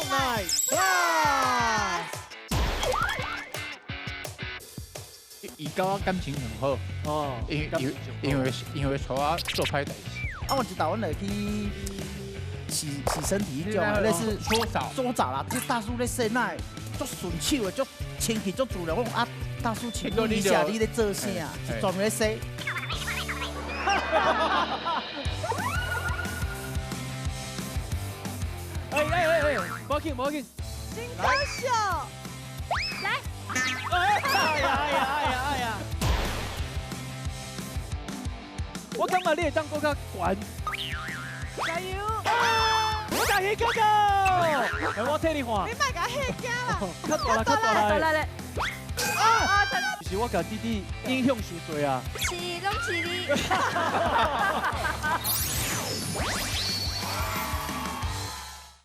奈 Plus。伊佮我感情很好，因因因為因為帶我做歹代誌。啊，我知道，阮會去洗洗身體彼種，類似搓澡。搓澡啦，這大叔咧洗奶，足順手的，足清氣，足自然。我講啊，大叔，請問一下，你咧做啥？是專門咧洗？哎哎哎哎，無要緊，無要緊。真搞笑。來。哎呀哎呀哎呀！我感覺你會當閣較懸。加油！大喜哥哥，來我替你看。你莫共嚇驚啦！較大啦，較大啦。來。啊！是我共弟弟影響傷濟啊。是，攏是你。